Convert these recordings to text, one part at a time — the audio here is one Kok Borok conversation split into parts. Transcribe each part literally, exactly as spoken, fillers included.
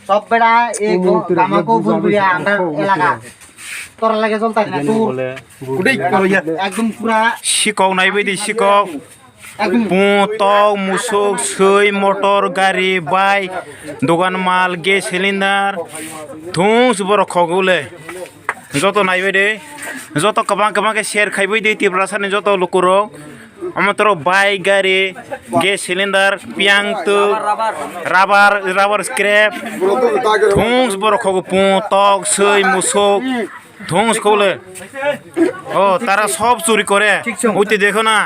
সব বেটা এই গ-, গামাকো বুলবুলিয়া আমরা এলাকা। তোরা লাগে চলতে না, তোর একদম পুরা sikok naibaidi sikok. একদম Pung, tok, musuk, swi, motor, gari, bike, dogan mal, gas cylinder, thung se borok khogole. Joto naibaidi, joto kwbang kwbang khe share khaibaidi Tiprasani joto lukurok. Omo toro bike, gari, gas cylinder, piang tu, rubber, rubber scrap, thung se borok khogo pung, tok, swi, musuk, thung se khole. O, tara sob churi kore. Thik se. Oi te dekho na,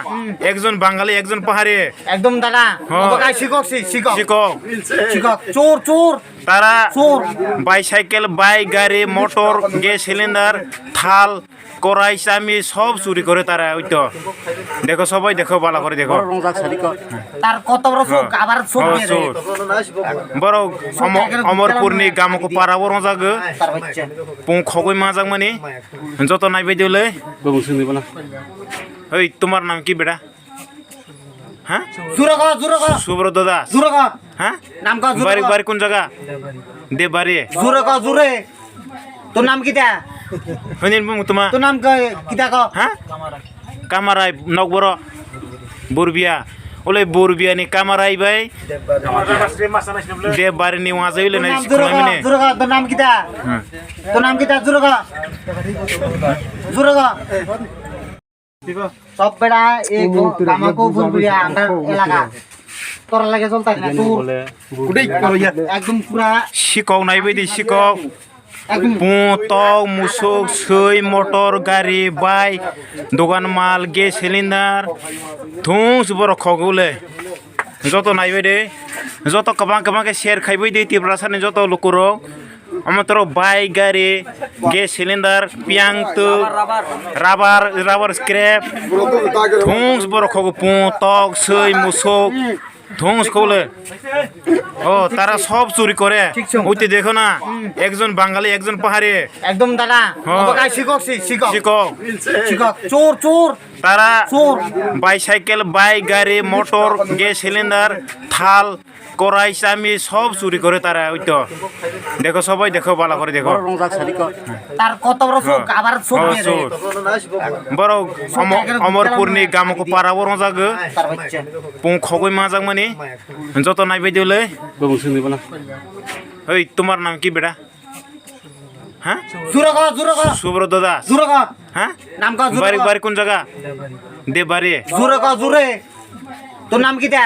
ekjon Bangali, ekjon Pahari. একদম দাদা, হ্যাঁ। ওকে শিকক, শি-, শিকক। Sikok. শিকক, চোর, চোর। Tara Chor. Bicycle, bike, gari, motor, gas cylinder, thal, korai, chami, sob churi kore tara, oi to. Dekho, sobai dekho, bala kore dekho. তার কত বড় চোখ, হ্যাঁ। আবার চোখ হ্যাঁ, বের হয়ে চোর। গেছে। Borok Omo-, Omorpurni Gamoko para o rongjago. তার বাচ্চা। Pung khogoi majak mani. Joto naibai dole. Bumung sini bana. Hei, tomar nam ki beda? Ha? জোরে ক, জোরে ক। Subro Doda. জোরে ক। Ha? নাম ক, জোরে Bari, ক। Bari kun jaga? Debari. জোরে ক, জোরে। তোর নাম কিতা? Honin bumung toma? তোর নাম ক-, কিতা ক? Ha? Kamarai Nokboro. Burbia. Ole Burbia ni Kamarai bai. Debari ni wajai তোর le নাম nai জোরে ক, sikhwlai mani. জোরে ক, তোর নাম কিতা? Hmm. তোর নাম কিতা? জোরে ক। জোরে ক। সব বেটা এই গ-, গামাকো বুলবুলিয়া আমরা এলাকা। তোরা লাগে চলতে না, তোর একদম পুরা Sikok naibaidi sikok. একদম Pung, tok, musuk, swi, motor, gari, bike, dogan mal, gas cylinder, thung se borok khogole. Joto naibaidi, joto kwbang kwbang khe share khaibaidi Tiprasani joto lukurok. Omo toro bike, gari, gas cylinder, piang tu, rubber, rubber scrap, thung se borok khogo pung, tok, swi, musuk, thung se khole. O, tara sob churi kore. Thik se. Oi te dekho na, ekjon Bangali, ekjon Pahari. একদম দাদা, হ্যাঁ। ওকে শিকক, শি-, শিকক। Sikok. শিকক, চোর, চোর। Tara Chor. Bicycle, bike, gari, motor, gas cylinder, thal, korai, chami, sob churi kore tara, oi to. Dekho, sobai dekho, bala kore dekho. তার কত বড় চোখ, হ্যাঁ। আবার চোখ হ্যাঁ, বের হয়ে চোর। গেছে। Borok Omo-, Omorpurni Gamoko para o rongjago. তার বাচ্চা। Pung khogoi majak mani. Joto naibai dole. Bumung sini bana. Hei, tomar nam ki beda? Ha? জোরে ক, জোরে ক। Subro Doda. জোরে ক। Ha? নাম ক, জোরে Bari, ক। Bari kun jaga? Debari. জোরে ক, জোরে। তোর নাম কিতা?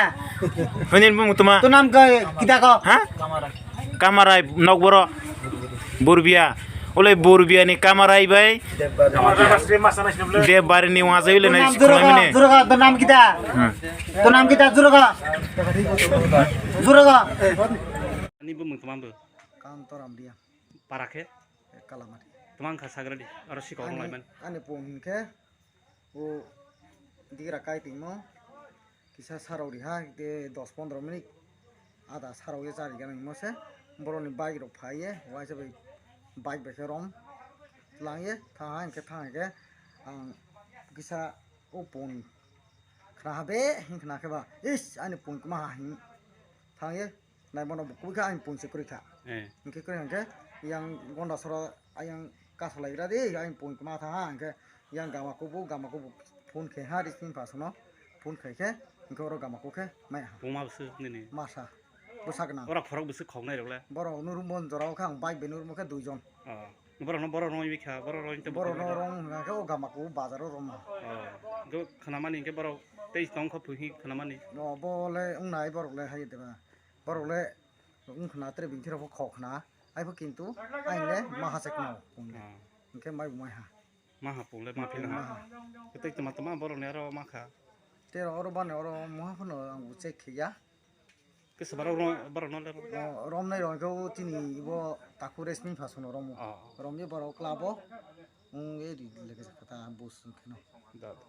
Honin bumung toma? তোর নাম ক-, কিতা ক? Ha? Kamarai Nokboro. Burbia. Ole Burbia ni Kamarai bai. Debari ni wajai le তোর nai নাম জোরে ক, sikhwlai mani. জোরে ক, তোর নাম কিতা? Hmm. তোর নাম কিতা? জোরে ক। জোরে ক। Ani bumung toma bo? Kantoram Riya. Para khe? Kalamari. Toma wngkha sagra di, aro sikok rok Ani, laimani. Ani pung hinkhe, o digra kai tongmo, kisa sarok riha, de dos pondro minute, ada sarok ya chari gana himo se, boroni bike rok phai ye, waisa bai bike bai khe rom lang ye, thanha hinkhe, thanha hinkhe, ang kisa o pung khna ha be, hinkhe na khe ba, is, ani pung kwma ha hin thang ye, Nai bono bo kubui kha ayang pung se kwrwi kha. Eh. Hinkhe kwrwi hinkhe yang gonda sora ayang kasalai gra di ayang pung ma tha ha hinkhe yang gama kubu gama kubu phone khe ha ri sini pasono phone khai khe hinkhe oro gama kukhe mai ha. Pung ma bwswk nini? Masa. Bwsak na. Ora phorok bwswk khok nai rok le? Borok nurung bon jora o khe ang bike bai nurung khe dui jon. Oh. Borok no borok rong bikha borok rong te borok no rong hwnkha khe o gama kubu bazar o rong. Oh. Go khna mani hinkhe borok tei tong kho phui khna mani. No bo le wng nai borok le hai de ba. Borok le wng khna tere bini thero kho khna. Ai pho kintu aini le maha se khna o kung le. Ah. Hinkhe mai bo mai ha. Maha pung le ma phila ha. Maha. Tei tma tma borok ni aro ma kha. Tei oro bani oro muha phano ang bo check khe ya. Kisa borok ro-, borok no le ro. O, rom nai rong khe o tini bo taku resmi phasono romo. Oh. Rom ye borok club o. Wng ye ri le kisa kata bus wng kheno. Da, da.